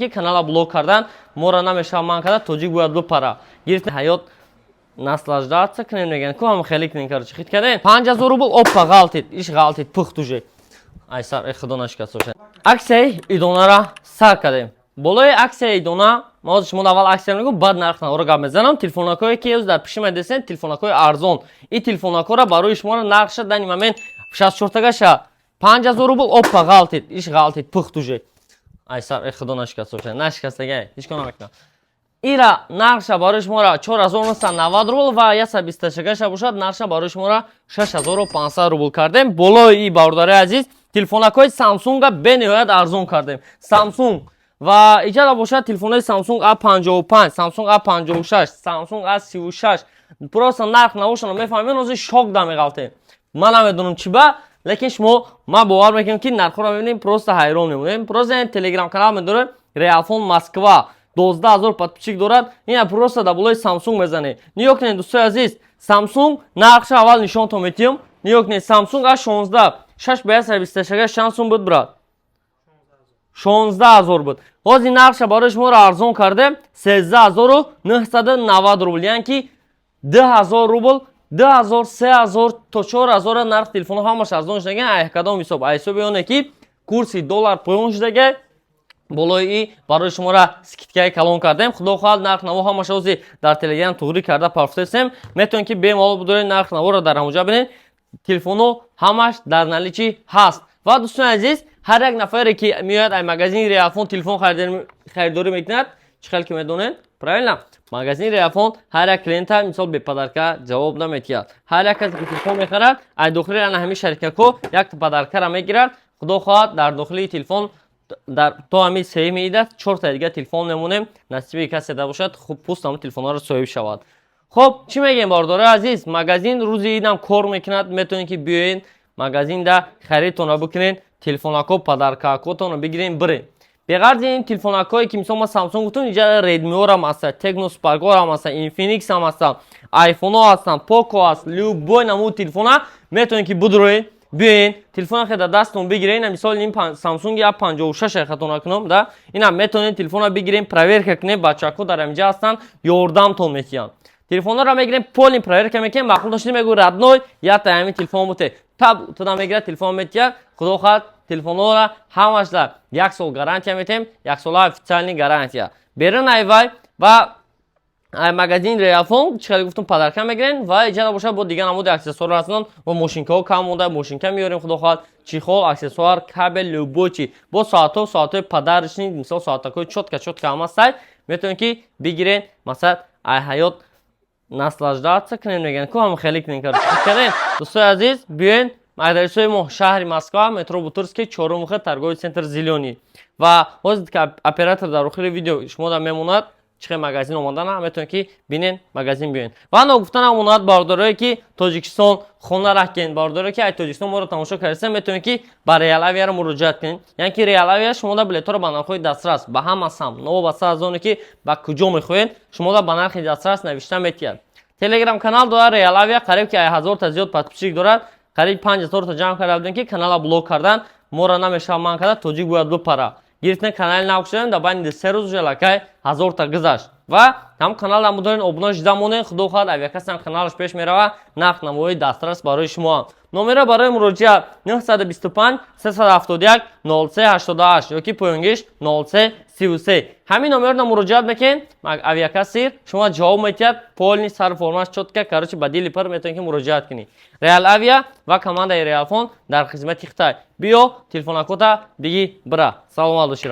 Ки канала блок кардан, моро намешава ман карда, тоҷик бояд бипара. Гирифта ҳаёт наслаждаться кунем, меган ку, ҳам хеле кунем. Короче, хит кардем, 5000 рубл. Опа, ғалтид, иш ғалтид, пухт уже. Ай сар, э худо, нашикаст бошад. Аксияи идонара сар кардем. Болои аксияи идона ма ҳозир шумо аввал аксия мегӯм, баъд нарх наворо гап мезанам. Телефонакое ки ҳоз дар пиши медесен, телефонакои арзон. Ин телефонакора барои шуморо нархша данный момент 64-тагаша 5000 рубл. Опа, ғалтид, иш ғалтид, пухт уже. Ай сар, э худо, нашикаст бошад. Нашикастага, ҳеҷ кор намекунам. Ира нархша барои шуморо 4990 рубл ва 128-гаша бошад, нархша барои шуморо 6500 рубл кардем. Болои и, бародари азиз, телефонакҳои Самсунга бениҳоят арзон кардем. Самсунг ва иҷада бошад, телефонҳои Samsung A55, Samsung A56, Samsung A36. Просто нарх навошано мефаҳмем, ҳозир шок да меғалтем. Ман намедонам чӣ ба, лекин шумо, ман бовар мекунам, ки нархҳоро мебинем, просто ҳайрон мемонем. Просто телеграм канал медорем, Реалфон Москва, 12 000 подписчик дорад. Ина просто дар болои Самсунг мезанед. Нигоҳ кунед, дӯстои азиз, Самсунг нархша аввал нишонтон метиҳам. Нигоҳ кунед, Самсунг A16 6 ба 128 чанд сум буд, брат? 16 000 буд. Ҳозир нархша барои шуморо арзон кардем, 13 990 рубл, яъне ки 2000 рубл, 2000, 3000 то 4000 нарх телефонҳо ҳамаш арзон шудага. Ай кадом ҳисоб? Ай ҳисоби оне ки курси доллар поён шудага. Болои и барои шуморо скидкаи калон кардем. Худо хоҳад, нарх наво ҳамаша ҳозир дар Телеграм туғрӣ карда парфтесем. Метавонед, ки бемалол будоред, нарх наворо дар ҳамоҷа бинед. Телефонҳо ҳамаш дар наличии ҳаст. Ва, дӯстони азиз, ҳар як нафаре ки меояд ай магазини Реалфон телефон харидорӣ мекунад, чӣ хел ки медонед, правильно, магазини Реалфон ҳар як клиента, мисол, бе подарка ҷавоб наметиҳад. Ҳар як касе ки телефон мехарад, ай дохили ана ҳамин шарикакҳо як подаркара мегирад. Худо хоҳад, дар дохили телефон дар то ҳамин сеюми ида чорта дига телефон мемонем. Насиби касе да бошад, хуб, пуст ҳамн телефонҳоро соҳиб шавад. Хуб, чӣ мегӯем, бародарои азиз? Магазин рӯзи идам кор мекунад. Метавонед, ки биёед магазинда, харидтонро бикунед, телефонакҳо, подаркакотонро бигирен, бирен. Беғарзи ин телефонакҳое ки, мисол, ма Самсунг гуфтам, инҷа Редмиорам ҳаста, Техно Спаркорам ҳаста, Инфиникс ҳам ҳаста, Айфонҳо ҳастанд, Поко ҳаст. Любой намуди телефона метавонед, ки бидроед, биёен, телефона хе дар дасттон бигиред. Ина, мисол, ин Самсунг А56, хато накунам, да, ина метавонед телефона бигирем, проверка кунед. Бачаҳо дар ҳаминҷа ҳастанд, ёрдамтон метиҳанд. Телефонҳоро мегирем, полный проверка мекунем. Маъқул дошти, мегӯ: «Родной, якта ҳамин телефон буте». Таб туда мегирад, телефон метиҳад. Худо хоҳад, телефонҳоро ҳамашда як сол гарантия метиҳем, яксола официальный гарантия. Берун айвай ва магазин Реалфон, чӣ хеле гуфтум, подарка мегирем. Ва иҷада бошад, бо дигар намуди аксессуар ҳастанд. Бо мошинкаҳо кам монда, мошинка меёрем, худо хоҳад, чехол, аксессуар, кабел, любой чи. Бо соатҳо, соатҳои подарочный, мисол, соатакҳои чётко чётко ҳам ҳастай. Метавонед, ки бигирен. Масалан, ай ҳаёт наслаждаться кунем, мегӯянд ку, ҳам хеле кунем. Кардем, дӯстои азиз, биёен адресҳои мо: шаҳри Москва, метро Бутырский, чорум выход, торговый центр «Зелёный». Ва ҳозир ки оператор дар охири видео шумо да мемонад, чӣ хел магазин омадана, метавонед, ки бинен, магазин биёен. Ва ногуфта намонад, бародарое ки Тоҷикистон хона раҳ, бародарое ки ай Тоҷикистон моро тамошо кардастен, метавонед, ки ба Реал Авиаро муроҷиат кунед. Яъне ки Реал Авиа шумода билетҳоро ба нархҳои дастрас ба ҳама самт, новобаста аз оне ки ба куҷо мехоҳед, шумода ба нархи дастрас навишта метиҳад. Телеграм канал дорад Реал Авиа, қариб ки ай 1000-та зиёд подписчик дорад. Қариб 5000-та ҷамъ карда будем, ки канала блок кардан, моро намешава ман карда, тоҷик бояд бипара. Гирифтем, канали нав шудем, дар байни 3 рӯз уже аллакай 1000-та гузашт. Ва ҳам канал мудорен, обуна шуда монед. Худо хоҳад, авиакассам каналаш пеш мерава, нарх навои дастрас барои шумо. Номера барои муроҷиат 925 371 03 88 ёки поёнгиш 03 33. Ҳамин номерро муроҷиат мекунед, авиакассир шумо ҷавоб метиҳад. Полный сар формаш чётко, короче, ба дили пар метавонед, ки муроҷиат кунед. Реал Авиа ва командаи Реалфон дар хизмати Хитай. Биё, телефонакота биги, бира. Саломат бошед.